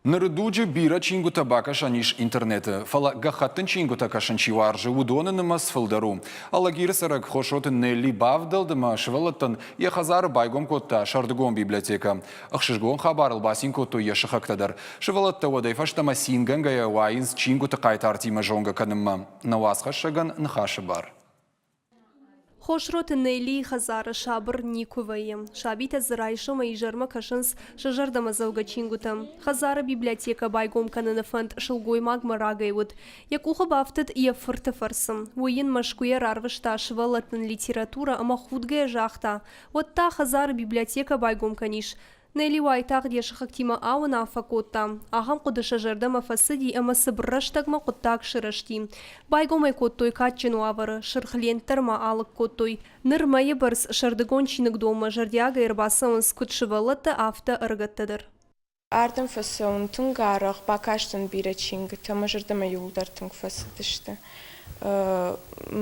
Ныры дуджы бирӕ чингуытӕ бакӕсӕн ис интернеты, фӕлӕ гӕххӕттын чингуытӕ кӕсын чи уарзы, уыдоны нымӕц фылдӕр у. Алагиры цӕрӕг Хосроты Нелли бавдӕлд ӕмӕ сывӕллӕттӕн йӕ хӕдзары байгом кодта сӕрдыгон библиотекӕ. Ӕхсызгон хабарыл бацин кодтой йӕ сыхӕгтӕ дӕр. Сывӕллӕттӕ уӕдӕй фӕстӕмӕ цингӕнгӕйӕ уайынц чингуыты хъайтартимӕ зонгӕ кӕнынмӕ. Нӕ уацхӕссӕгӕн ныхасы бар. Хосроты Неллийы хӕдзары сабыр никуы вӕййы. Сабитӕ дзы райсомӕй изӕрмӕ кӕсынц сӕ зӕрдӕмӕдзӕугӕ чингуытӕм. Хӕдзары библиотекӕ байгом кӕныны фӕнд сылгоймагмӕ рагӕй уыд. Йӕ къухы бафтыд йӕ фырты фӕрцы. Уый йын Мӕскуыйӕ рарвыста сывӕллӕттӕн литературӕ ӕмӕ худгӕйӕ загъта, уӕд та хӕдзары библиотекӕ байгом кӕнис. Нелли уайтагъд йӕ сыхӕгтимӕ ауынаффӕ кодта. Ахӕм хъуыды сӕ зӕрдӕмӕ фӕцыди ӕмӕ цыбыр рӕстӕгмӕ хъуыддаг сырӕзти. Байгом ӕй кодтой кадджын уавӕры, сырх лент дӕр ма алыг кодтой. Ныр мӕйы бӕрц сӕрдыгон чиныгдонмӕ зӕрдиагӕй ӕрбацӕуынц куыд сывӕллӕттӕ, афтӕ ӕрыгӕттӕ дӕр. Ардӕм фӕцӕуын тынг арӕх, бакастӕн бирӕ чингуытӕ, мӕ зӕрдӕмӕ иууылдӕр тынг фӕцыдысты.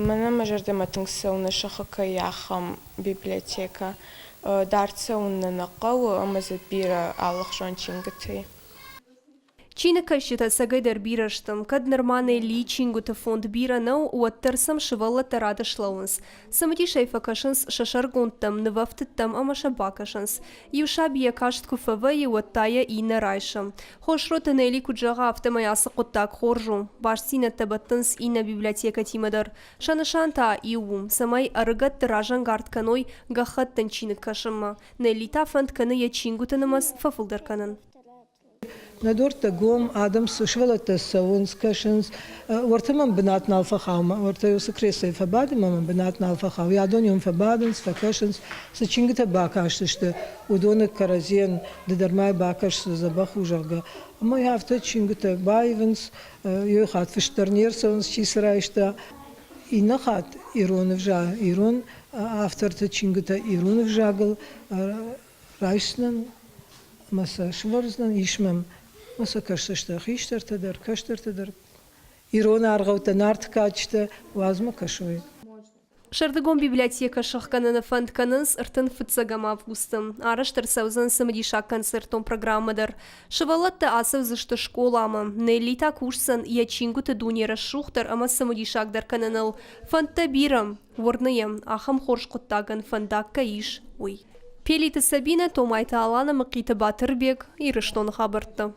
Мӕнӕн мӕ зӕрдӕмӕ тынг цӕуы нӕ сыхы кӕй ахӕм библиотекӕ. Дард цӕуын нӕ нӕ хъӕуы ӕмӕ дзы бирӕ алыхуызон чингуытӕ и. Чиныгкӕсджытӕ ӕцӕгӕйдӕр бирӕ сты. Кӕд нырма Неллийы чингуыты фонд бирӕ нӕу, уӕддӕр сӕм сывӕллӕттӕ рады слӕууынц. Цымыдисӕй фӕкӕсынц сӕ сӕргондтӕм, нывӕфтыдтӕм ӕмӕ сӕ бакӕсынц. Иу саби йӕ каст куы фӕвӕййы, уӕд та йӕ иннӕ райсы. Хосроты Нелли куыд зӕгъы, афтӕмӕй ацы хъуыддаг хорз у. Бастдзинӕдтӕ бӕттынц иннӕ библиотекӕтимӕ дӕр. Сӕ нысан та иу у, цӕмӕй ӕрыгӕтты разӕнгард кӕной гӕххӕттын чиныг кӕсынмӕ. Нелли та фӕнд кӕны йӕ чингуыты нымӕц фӕфылдӕр кӕнын. Нӕ дуӕрттӕ гом, адӕм цы сывӕллӕттӕ цӕуынц, кӕсынц. Уӕртӕ мӕм бынат нал фӕхауы, уӕртӕ уыцы креслойы фӕбады ӕмӕ мӕм бынат нал фӕхауы. Адон-иу фӕбадынц, фӕкӕсынц, цы чингуытӕ бакастысты, уыдоны кӕрӕдзийӕн ды дӕр ма бакӕс, цы дзӕбӕх у, зӕгъгӕ. Ӕмӕ афтӕ чингуытӕ баивынц, иу хатт фыст дӕр не рцӕуынц, чи цы райста. Иннӕ хатт ирон ӕвзаг, ирон авторты чингуытӕ ирон ӕвзагыл райсдзынӕн ӕмӕ сӕ сывӕрдзынӕн, ис мӕм, ӕмӕ сӕ кӕсдзысты хистӕртӕ дӕр, кӕстӕртӕ дӕр. Ирон аргъӕуттӕ, нарты кадджытӕ уадз ма кӕсой. Сӕрдыгон библиотекӕ сӕхгӕныны фӕнд кӕнынц 35 августы. Арӕзт ӕрцӕудзӕн цымыдисаг концертон программӕ дӕр. Сывӕллӕттӕ ацӕудзысты скъоламӕ. Нелли та кусдзӕн йӕ чингуыты дуне рӕсугъддӕр ӕмӕ цымыдисагдӕр кӕныныл. Фӕндтӕ бирӕ. Уырны йӕ, ахӕм хорз хъуыддагӕн фӕндаг кӕй ис, уый. Пелиты Сабинӕ, Томайты Алана, Мӕхъиты Батырбег, Ирыстоны хабӕрттӕ.